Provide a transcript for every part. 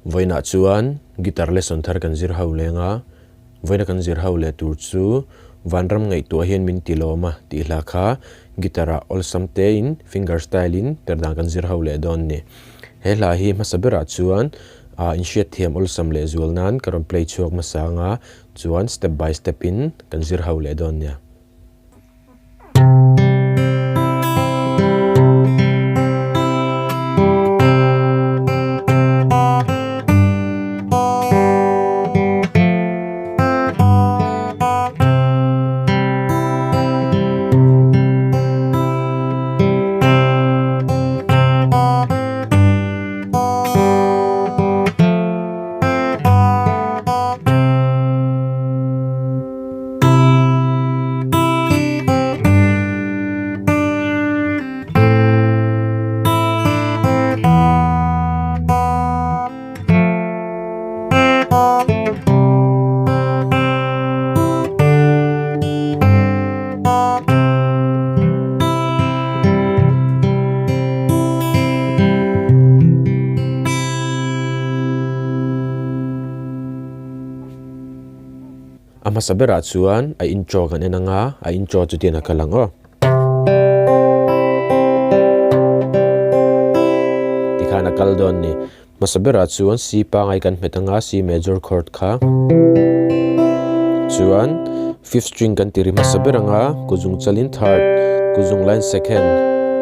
Vawiinah chuan guitar lesson thar kan zir ho leng a, vawiina kan zir ho leh tur chu Vanram ngaihtuah hian min ti lawm a tih hla kha guitar ah awlsam tein finger style in per dan kan zir ho leh dawn ni. He hla hi hmasa berah chuan ah inhriat thiam awlsam leh zual nan ka rawn play chhuak hmasa anga chuan step by step in kan zir ho leh dawn nia. A hmasa berah chuan a intro kan en anga, a intro chu tian a kal ang aw. Tikhan a kal dawn ni. Hmasa berah chuan C pangai kan hmet anga, C major chord kha. Chuan fifth string kan ti ri hmasa ber anga, kuzung chalin third, kuzung line second,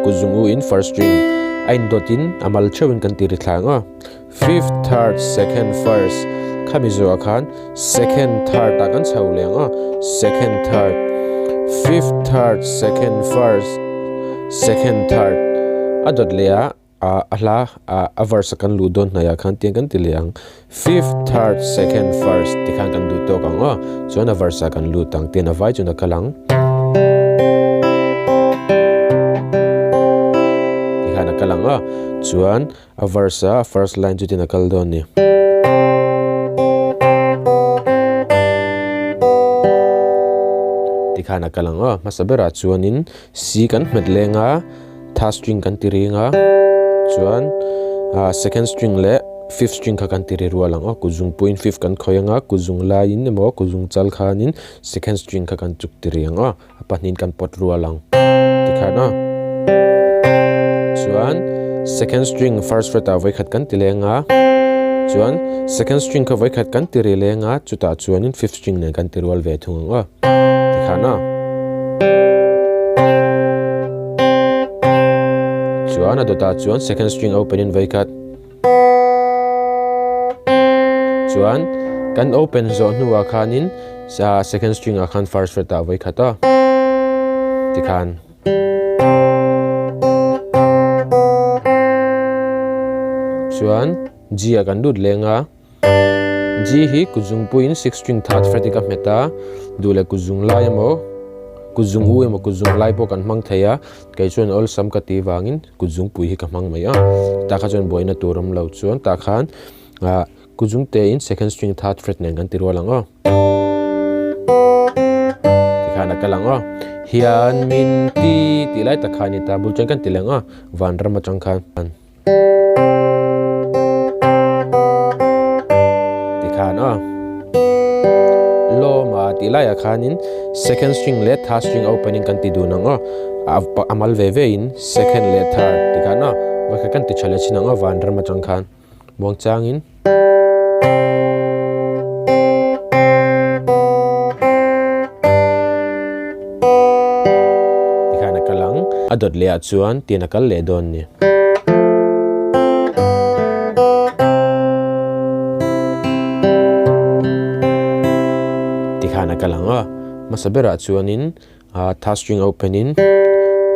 kuzung u in first string. A indawtin a mal theuhin kan ti ri thla ang aw. Fifth, third, second, first khami zuah khan second, third ah kan chho leh ang a, second, third, fifth, third, second, first, second, third a dawt leh a ah a hla ah a verse a kan luh dawn hnaih ah khan tiang kan ti leh ang fifth, third, second, first tikhan kan duh tawk ang aw chuan a verse ah kan lut ang tian a vai chuan a kal ang. Tikhan a kal ang a chuan. A verse a first line chu tin a kal dawn a ni. Tikhan a kal ang aw. Hmasa berah chuanin C kan hmet leng a, third string kan ti ring a, chuan ah second string leh fifth string kha kan ti ri rual ang aw. Kuzung puiin fifth kan khawih ang a, kuzung laiin emaw kuzung chal khanin second string kha kan chuk ti ri ang aw. A pahnihin kan pawt rual ang tikhan a chuan second string first fret ah vawikhat kan ti leng a chuan second string kha vawikhat kan ti ri leng a chutah chuanin fifth string nen kan ti rual ve thung ang aw tikhan a chuan a dawtah chuan second string open in vawikhat Chuan kan open zawh hnuah khanin second string ah khan first fret ah vawi khat a tikhan chuan G ah kan lut leng a G hi kutzungpuiin six string third fret hi ka hmet a duh leh kutzung lai emaw kutzung u emaw kutzung lai pawh kan hmang thei a. Kei chuan awlsam ka tih vangin kut zungpui hi ka hmang mai a, tah kha chuan buaina tur awm lo chuan tah khan ah kut zung tein second string third fret nen kan ti rual ang aw. Tikhan a kal ang aw. Hian min ti tih lai tak kha a ni ta bul chuan kan ti leng a, vanram atang khan. Tikhan a lawma tih laiah khanin second string leh third string opening kan ti dun ang aw a mal ve ve in second leh third tikhan a vawikhat kan ti tha leh chin ang aw vanram atang khan muang changin. Tikhan a kal ang. A dawt leh ah chuan tian a kal leh dawn ni. Tikhan a kal ang a. Hmasa berah chuanin third string open in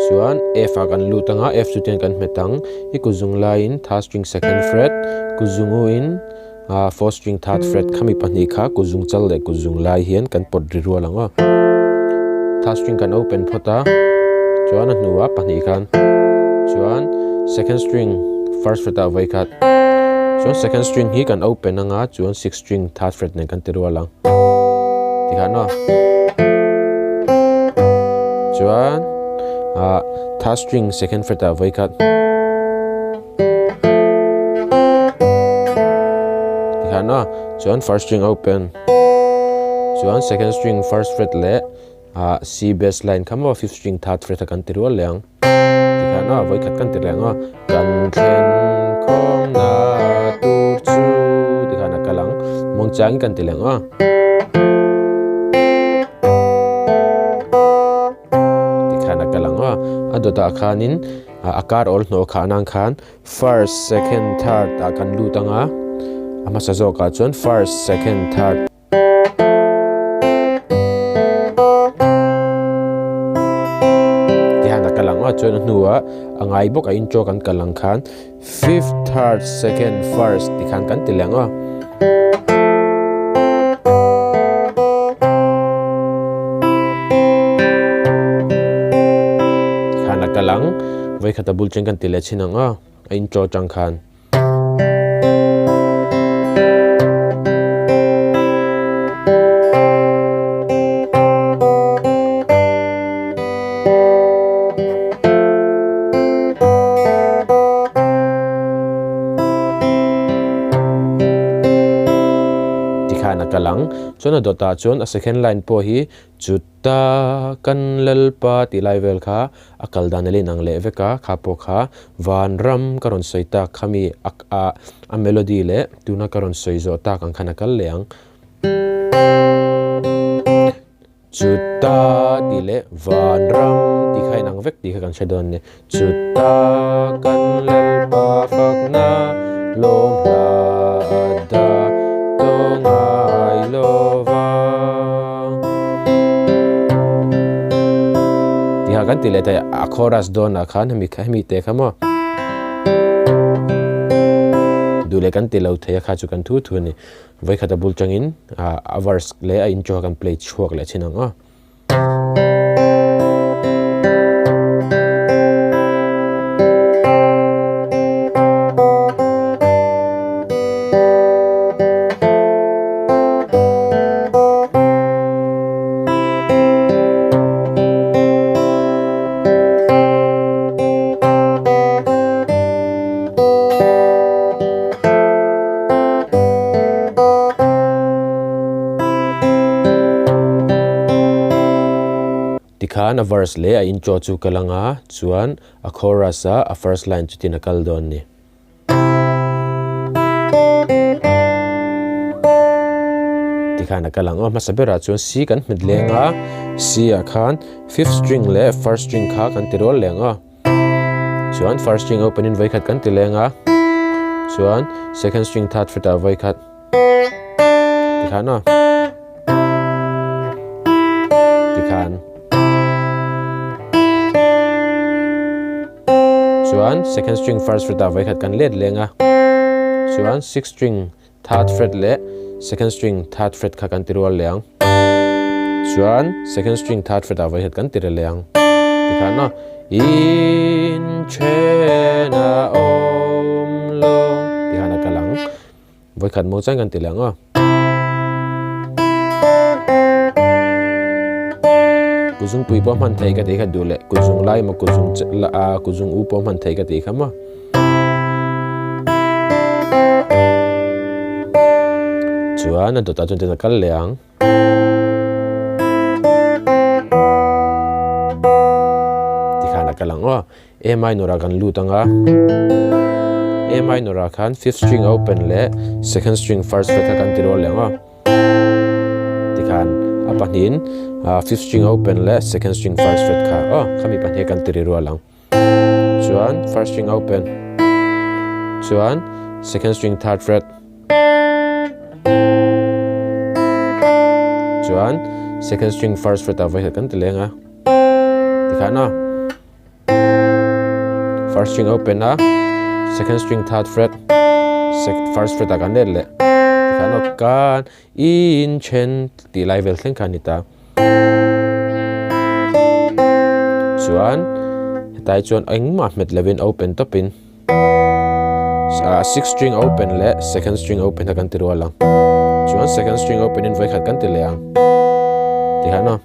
chuan F ah kan lut ang a, F chu tian kan hmet ang. I kut zung laiin third string second fret, kut zung u in fourth string third fret khami pahnih kha kut zung chal leh kut zung lai hian kan pawt ri rual ang aw. Third string kan open phawt a, chuan a hnuah pahnih khan chuan second string first fret ah vawi khat chuan second string hi kan open anga chuan sixth string third fret nen kan ti rual ang tikhan aw. Chuan third string second fret ah vawi khat. Tikhan a chuan first string open chuan second string first fret leh ah C bass line kha maw fifth string third fret a kan ti rual leh ang. Tikhan a vawikhat kan ti leh ang a kan thlen khawmna tur chu tikhan a kal ang muangchangin kan ti leh ang a. Tikhan a kal ang a a dawtah khanin a kar awl hnawh khah nan khan First, second, third ah kan lut ang a, a hmasa zawkah chuan first, second, third. Tihian a kal ang a, chuan a hnuah a ngai bawk a intro kan kal ang khan fifth, third, second, first ti khan kan ti leh ang a. Tikhan a kal ang. Vawikhat a bul chen kan ti leh chhin ang a, a intro atang khan. Tikhan a kal ang. Chuan a dawtah chuan a second line pawh hi chuta kan Lalpa tih lai vel kha A kal dan a la inang leh vek a, kha pawh kha Vanram ka rawn sawi tak kha mi a a melody leh tuna ka rawn sawi zawh tak ang khan a kal leh ang. Chuta tih leh Vanram tih kha inang vek tih kha kan hre dawn a ni. Chuta kan Lalpa fakna lawm hla a dah tawh ngai lo va. Tiha kan ti leh thei a chorus dawnah khan hemi hemi te kha maw duh leh kan ti lo thei a kha chu kan thu thu a ni vawikhat a bul tangin a verse leh a intro kha kan play chhuak leh thin ang aw. Tikhan a verse leh a intro chu ka lang a, chuan a chorus a a first line chutin a kal dawn ni. Tikhan a kal ang aw, hmasa berah chuan C kan hmet leng a, C ah khan fifth string leh first string kha kan ti rual leng aw. Chuan first string open in vawikhat kan ti leng a, chuan second string third fret ah vawikhat tikhan aw. Tikhan. Chuan second string first fret ah vawikhat kan let leng a, chuan sixth string third fret leh second string third fret kha kan ti rual leh ang. Chuan second string third fret ah vawikhat kan ti re leh ang. Tikhan aw In then a awm lo tikhan a kal ang. Vawikhat maw chuan kan ti leh ang aw. Kuzungpui pawh hman thei ka tih kha duh leh kuzung lai emaw kuzung a kuzung u pawh hman thei ka tih kha maw. Chuan a dawtah chuan tin a kal leh ang. Tikhan a kal ang aw. A minor ah kan lut ang a, A minor ah khan fifth string a open leh second string first fret kha kan ti rual leh ang a, tikhan a pahnihin fifth string a open leh second string first fret kha aw khami pahnih kan ti ri rual ang. Chuan first string a open chuan second string third fret chuan second string first fret ah vawikhat kan ti leng a, tikhan a. First string open a, second string third fret, first fret ah kan let leh. Tikhan aw kan in then tih lai vel thleng kha a ni ta. Chuan hetlai chuan engmah hmet lovin open tawpin sixth string open leh second string open kha kan ti rual ang. Chuan second string open in vawikhat kan ti leh ang. Tikhan aw.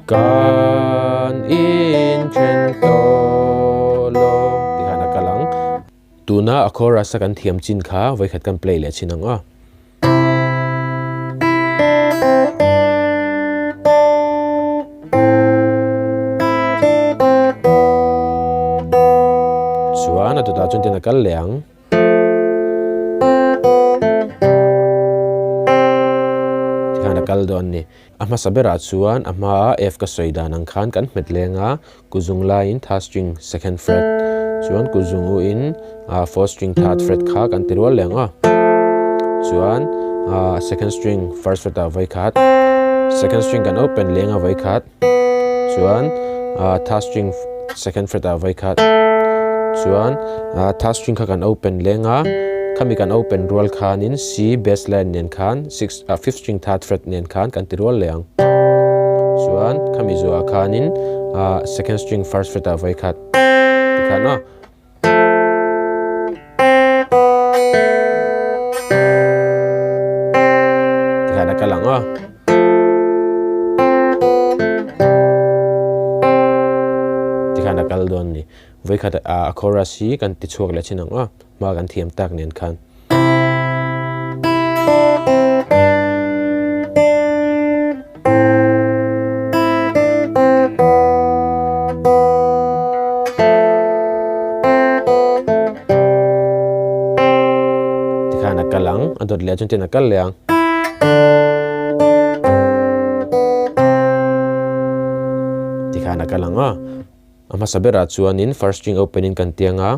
Kan in then tawh lo tih khan a kal ang. Tuna a chorus a kan thiam chin kha vawikhat kan play leh chin ang aw. Chuan a dawtah chuan tin a kal leh ang. Tikhan a kal dawn a ni. A hmasa berah chuan a hmaa F ka sawi dan ang khan kan hmet leng a, kuzung laiin third string second fret chuan kuzung u in fourth string third fret kha kan ti rual leng a. Chuan second string first fret ah vawi khat, second string kan open leng a vawi khat, chuan third string second fret ah vawi khat, chuan third string kha kan open leng a, khami kan open rual khanin C bass line nen khan six ah fifth string third fret nen khan kan ti rual leh ang. Chuan khami zuah khanin ah second string first fret ah vawi khat tikhan aw. Tikhan a kal ang aw. Tikhan a kal dawn a ni. Vawi khat ah a chorus hi kan ti chhuak leh thin ang aw. Hma kan thiam tak nen khan. Tikhan a kal ang, a dawt leh chuan tin a kal leh ang. Tikhan a kal ang a. A hmasa berah chuanin first string open in kan tiang a,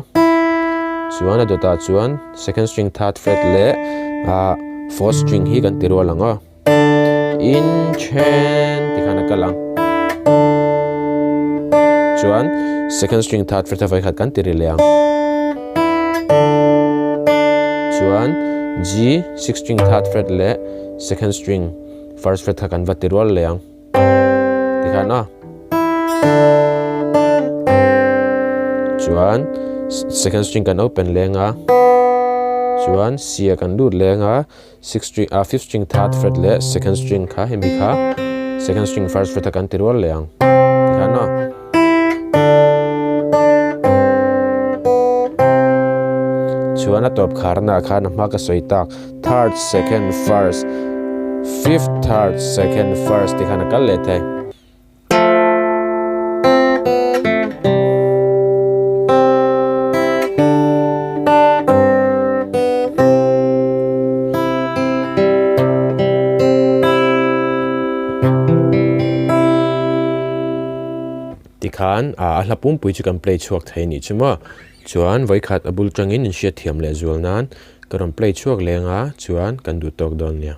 chuan a dawtah chuan second string third fret leh ah fourth string hi kan ti rual ang aw. In then ti khan a kal ang. Chuan second string third fret a vawikhat kan ti ri leh ang. Chuan G sixth string third fret leh second string first fret kha kan va ti rual leh ang. Tikhan a. Chuan second string kan open leng a. Chuan C a kan lut leng a. Sixth string a fifth string third fret leh second string kha hemi kha second string first fret a kan ti rual leh ang. Tikhan a. Chuan a tawp kharna khan a hma ka sawi tak. Third, second, first, fifth, third, second, first ti khan a kal leh thei. Tikhan a hla pumpui chu kan play chhuak thei anih chu maw. Chuan vawikhat a bul tangin inhriat thiam leh zual nan Ka rawn play chhuak leng a chuan kan duh tawk dawn nia.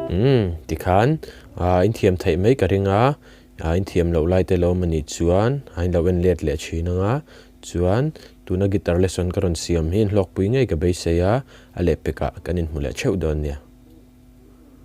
Umm tikhan ah in thiam theih mai ka ring a ah in thiam loh lai te lo awm anih chuan a in lo en let leh thin ang a chuan tuna guitar lesson ka rawn siam hi in hlawkpui ngei ka beisei a a lehpekah kan inhmu leh theuh dawn nia.